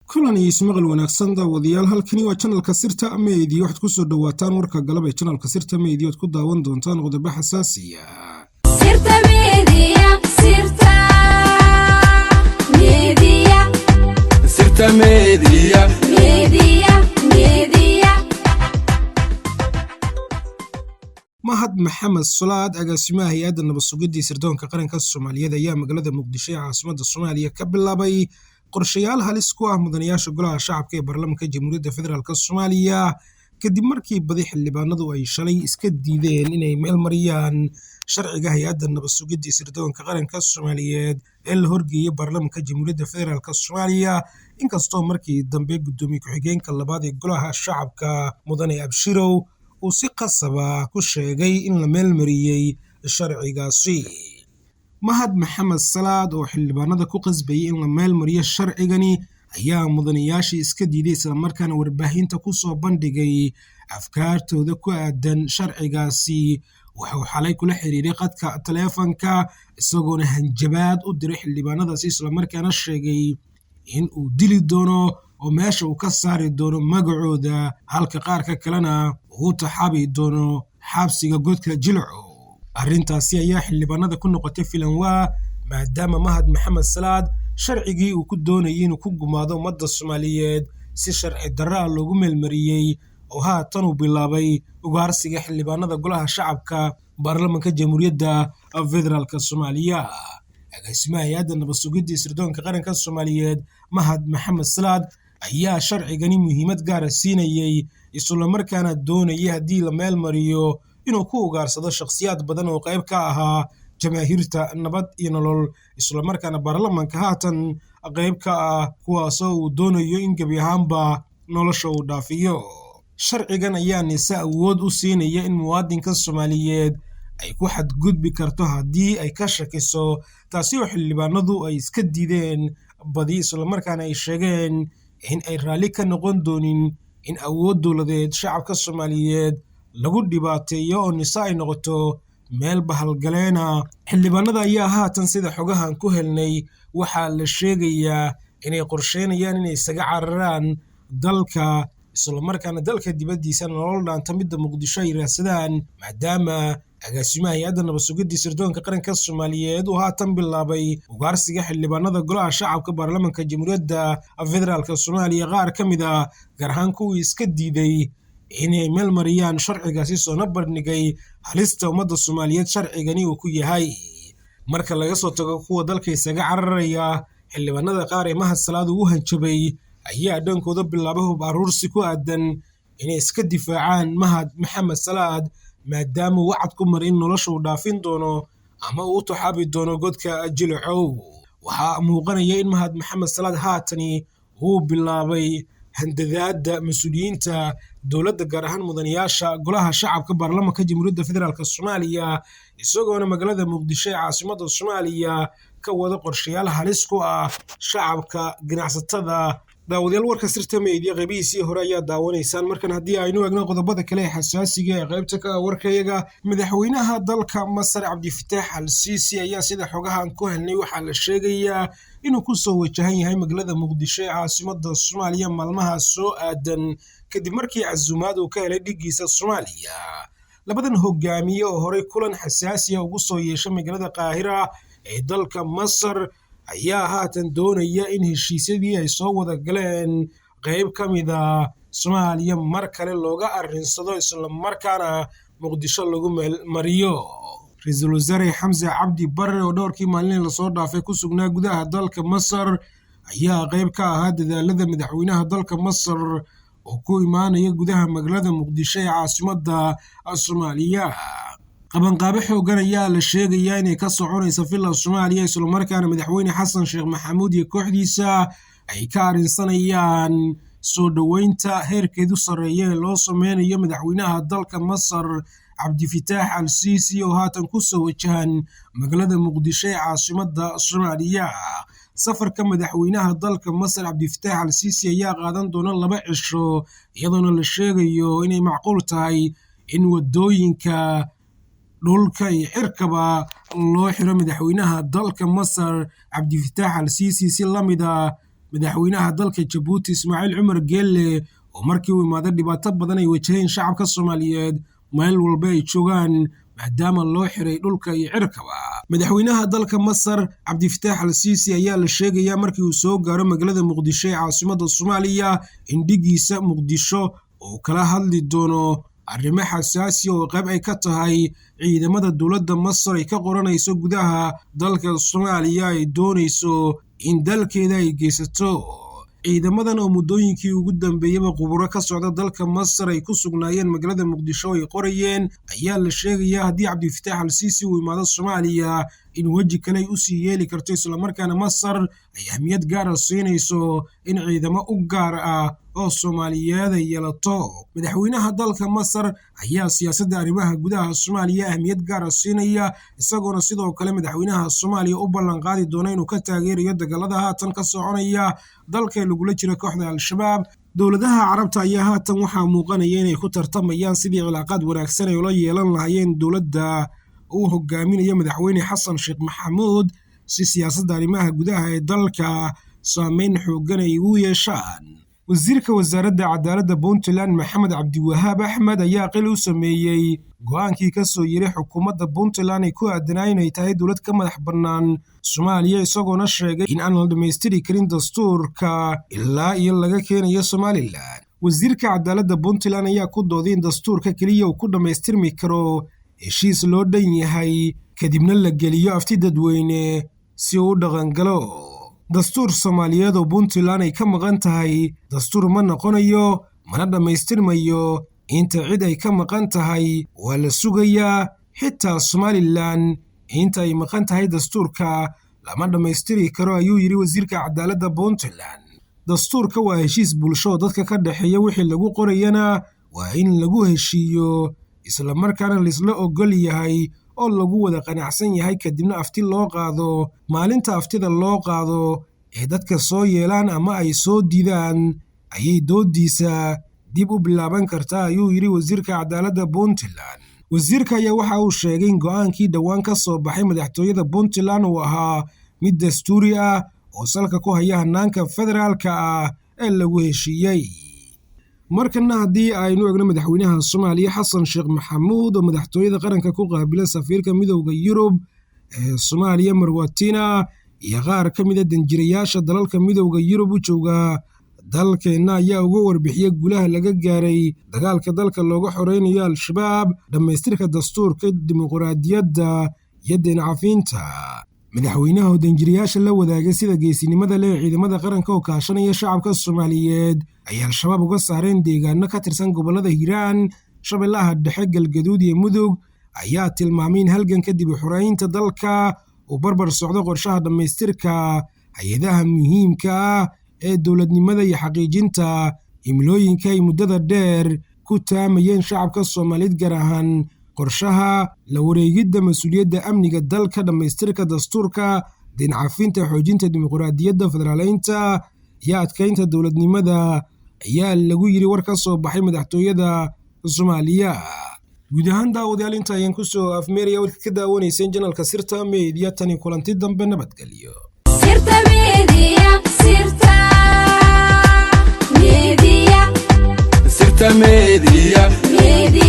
Kulan iyo ismaqal wanaagsan, daawadayaal. Halkani waa channelka Sirta Media. Waxaad kusoo dhawaataan warka galab ee channelka Sirta Media. Oad ku daawan doontaan qodobo xasaasiya. Sirta Media, Sirta Media. Sirta Media. Media, Media. Mahad Maxamed Solaad, agaasimaha hay-adda nabad sugidii sirdoonka qaranka Soomaaliyeed, ayaa magaalada Muqdisho ee caasimada Soomaaliya ka bilaabay qorshayaal halis ku ah mudanayaasha golaha shacabka ee baarlamaanka Jamhuuriyadda Federaalk Soomaaliya, kadib markii badi xildhibaanadu ay shalay iska diideen inay meel mariyaan sharciga hay-adda nabad sugidii sirdoonka qaranka Soomaaliyeed ee la horgeeyey baarlamaanka Jamhuuriyadda Federaalk Soomaaliya. Inkastoo markii dambe gudoomiye ku-xigeenka labaad ee golaha shacabka, mudane Abshirow, uu si qasaba ku sheegay in la meelmariyey sharcigaasi. Mahad Maxamed Salaad oo xildhibaanada ku qasbayay in la meelmariyo sharcigani ayaa mudanayaashii iska diiday, islamarkaana warbaahinta ku soo bandhigay afkaartooda ku aadan sharcigaasi. Wuxuu xalay kula xiriiray khadka taleefanka, isagoona hanjabaad u diray xildhibaanadaasi, islamarkaana sheegay in uu dili doono oo meesha uu ka saari doono magacooda, halka qaarka kalena uu taxaabi doono xabsiga godka Jilco. Arrintaasi ayaa xildhibaanada ku noqotay filanwaa, maadaama Mahad Maxamed Salaad sharcigii uu ku doonayay inuu ku gumaado ummadda Soomaaliyeed si sharci darraa loogu meelmariyey, oo haatan uu bilaabay ugaarsiga xildhibaanada golaha shacabka baarlamanka Jamhuuriyadda Federaalk Soomaaliya. Agaasimaha hay-adda nabad sugidii sirdoonka qaranka Soomaaliyeed, Mahad Maxamed Salaad, ayaa sharcigani muhiimad gaara siinayey, islamarkaana doonayay haddii la meel mariyo inuu ku ugaarsado shakhsiyaad badan oo qayb ka ahaa jamaahiirta Nabad iyo Nolol, islamarkaana baarlamanka haatan qayb ka ah, kuwaasoo uu doonayo in gebi ahaanba nolosha uu dhaafiyo. Sharcigan ayaa nise awood u siinaya in muwaadinka Soomaaliyeed ay ku xadgudbi karto haddii ay ka shakiso, taasi oo xildhibaanadu ay iska diideen badi, islamarkaana ay sheegeen in ay raalli ka noqon doonin in awood dowladeed shacabka Soomaaliyeed lagu dhibaateeyo oo nise ay noqoto meel bahalgaleena. Xildhibaanada ayaa haatan, sida xogahan ku helnay, waxaa la sheegayaa inay qorsheynayaan inay isaga cararaan dalka, islamarkaana dalka dibaddiisa nolol dhaanta midda Muqdisho ay raadsadaan, maadaama agaasimaha hay-adda nabad sugidii sirdoonka qaranka Soomaaliyeed uu haatan bilaabay ugaarsiga xildhibaanada golaha shacabka baarlamanka Jamhuuriyadda Federaalk Soomaaliya qaar ka mid ah, gaar ahaan kuwii iska diiday inay meel mariyaan sharcigaasi, soona bandhigay halista ummadda Soomaaliyeed sharcigani uu ku yahay. Marka laga soo tago kuwa dalka isaga cararaya, xildhibaanada qaar ee Mahad Salaad ugu hanjabay ayaa dhankooda bilaabay hub aruursi ku aadan inay iska difaacaan Mahad Maxamed Salaad, maadaama uu wacad ku maray in nolosha uu dhaafin doono ama uu u taxaabi doono godka Jilacow. Waxaa muuqanaya in Mahad Maxamed Salaad haatani uu bilaabay handadaada mas-uuliyiinta dowladda, gaar ahaan mudanayaasha golaha shacabka baarlamanka Jamhuuriyadda Federaalk Soomaaliya, isagoona magaalada Muqdisho ee caasimada Soomaaliya ka wada qorshayaal halis ku ah shacabka, ganacsatada. Daawadayaal, warka Sirta Media qaybihiisii hore ayaa daawanaysaan. Markan haddii aynu eegno qodobada kale ee xasaasiga ee qaybta ka ah warkayaga, madaxweynaha dalka Masar, Cabdifataax Al Siisi, ayaa sida xogahan ku helnay waxaa la sheegayaa inuu kusoo wajahan yahay magaalada Muqdisho ee caasimada Soomaaliya maalmaha soo aadan, kadib markii casuumaad uu ka helay dhiggiisa Soomaaliya. Labadan hogaamiye oo horey kulan xasaasiya ugu soo yeeshay magaalada Qaahira ee dalka Masar ayaa haatan doonaya in heshiisyadii ay soo wada galeen qayb ka mid a Soomaaliya mar kale looga arrinsado, islamarkaana Muqdisho lagu meelmariyo. Ra-iisul wasaare Xamse Cabdi Barre, oo dhowrkii maalin lasoo dhaafay ku sugnaa gudaha dalka Masar, ayaa qayb ka ahaa dadaalada madaxweynaha dalka Masar oo ku imaanaya gudaha magaalada Muqdisho ee caasimadda Soomaaliya. Qabanqaabo xoogan ayaa la sheegayaa inay ka soconaysa Villa Soomaaliya, islamarkaana madaxweyne Xasan Sheekh Maxamuud iyo kooxdiisa ay ka arrinsanayaan soo dhoweynta heerkeedu sarreeya ee loo sameynayo madaxweynaha dalka Masar, Cabdifataax Al Siisi, oo haatan ku soo wajahan magaalada Muqdisho ee caasimadda Soomaaliya. Safarka madaxweynaha dalka Masar, Cabdifataax Al Siisi, ayaa qaadan doona 2 cisho, iyadoona la sheegayo inay macquul tahay in wadooyinka dhulka iyo cirkaba loo xiro madaxweynaha dalka Masar, Cabdifataax Al Siisi, si la mid ah. Madaxweynaha dalka Jabuuti Ismaaciil Cumar Geelle oo markii uu imaaday dhibaato badan ay wajaheen shacabka Soomaaliyeed meel walba ay joogaan, maadaama loo xiray dhulka iyo cirkaba. Madaxweynaha dalka Masar Cabdifataax Al Siisi ayaa la sheegayaa markii uu soo gaaro magaalada Muqdisho ee caasimadda Soomaaliya in dhigiisa Muqdisho uu kala hadli doono arrimo xasaasi oo qayb ay ka tahay ciidamada dowladda Masar ay ka qoranayso gudaha dalka Soomaaliya ay doonayso in dalkeeda ay geysato. Ciidamadan oo muddooyinkii ugu dambeeyaba khuburo ka socda dalka Masar ay ku sugnaayeen magaalada Muqdisho ay qorayeen ayaa la sheegayaa haddii Cabdifataax Al Siisi uu imaado Soomaaliya in weji kale ay usii yeeli karto, islamarkaana Masar ay ahmiyad gaara siinayso in ciidamo u gaar ah oo Soomaaliyeed ay yeelato. Madaxweynaha dalka Masar ayaa siyaasadda arrimaha gudaha Soomaaliya ahmiyad gaara siinaya, isagoona sidoo kale madaxweynaha Soomaaliya u ballan qaadi doona inuu ka taageerayo dagaalada haatan ka soconaya dalka lagula jiro kooxda Al-Shabaab. Dowladaha Carabta ayaa haatan waxaa muuqanaya inay ku tartamayaan sidii cilaaqaad wanaagsan ay ula yeelan lahaayeen dowladda uu hogaaminayo madaxweyne Xasan Sheekh Maxamuud, si siyaasadda arrimaha gudaha ee dalka saameyn xooggan ay ugu yeeshaan. Wasiirka wasaaradda cadaaladda Puntland Maxamed Cabdiwahaab Axmed ayaa qil u sameeyey go'aankii ka soo yiray xukuumadda Puntland ay ku aadanaa inay tahay dowlad ka madax bannaan Soomaaliya, isagoona sheegay in aan la dhammaystiri karin dastuurka ilaa iyo laga keenayo Somalilan. Wasiirka cadaaladda Puntland ayaa ku dooday in dastuurka keliya uu ku dhammaystirmi karo heshiis loo dhan yahay, kadibna la geliyo afti dadweyne si uu u dhaqangalo. Dastuur Soomaaliyeed oo Puntland ay ka maqan tahay dastuur ma noqonayo, mana dhammaystirmayo inta cid ay ka maqan tahay. Waa la sugayaa xitaa Somalilan inta ay maqan tahay dastuurka lama dhammaystiri karo, ayuu yidhi wasiirka cadaaladda Puntland. Dastuurka waa heshiis bulsho oo dadka ka dhexeeya, wixii lagu qorayana waa in lagu heshiiyo islamarkaana laisla ogol yahay oo lagu wada qanacsan yahay, kadibna afti loo qaado. Maalinta aftida loo qaado ee dadka soo yeelaan ama ay soo diidaan ayay doodiisa dib u bilaaban kartaa, ayuu yidhi wasiirka cadaaladda Puntland. Wasiirka ayaa waxa uu sheegay in go'aankii dhowaan ka soo baxay madaxtooyada Puntland uu ahaa mid dastuuri ah oo salka ku haya hanaanka federaalka ah ee lagu heshiiyey. Markana haddii aynu egno madaxweynaha Soomaaliya Xasan Sheekh Maxamuud oo madaxtooyada qaranka ku qaabila safiirka Midowda Yurub ee Soomaaliya Marwatina iyo qaar ka mid a danjirayaasha dalalka Midowda Yurub u jooga dalkeenna, ayaa uga warbixiyey guulaha laga gaaray dagaalka dalka looga xoreynayo Al-Shabaab, dhammaystirka dastuurka, dimuqraadiyadda iyo deyn cafinta. Madaxweynaha oo danjirayaasha la wadaagay sida geesinimada leh ee ciidamada qaranka oo kaashanaya shacabka Soomaaliyeed ay Al-Shabaab uga saareen deegaano ka tirsan gobollada Hiiraan, Shabeellaha Dhexe, Galgaduud iyo Mudug, ayaa tilmaamay in halganka dib u xoreynta dalka uu barbar socdo qorshaha dhammaystirka hay-adaha muhiimka ah ee dowladnimada iyo xaqiijinta himilooyinka ay muddada dheer ku taamayeen shacabka Soomaaliyeed, gaar ahaan qorshaha la wareegidda mas-uuliyadda amniga dalka, dhammaystirka dastuurka, deyn cafinta, xoojinta dimuqraadiyadda, federaaleynta iyo adkeynta dowladnimada, ayaa lagu yiri war ka soo baxay madaxtooyada Soomaaliya. Guud ahaan daawadayaal, inta ayaan kusoo afmeeraya warka ka daawanayseen janalka Sirta Media. Tani kulanti dambe, nabadgelyo. Sirta Media, Sirta Media, Sirta Media. Media.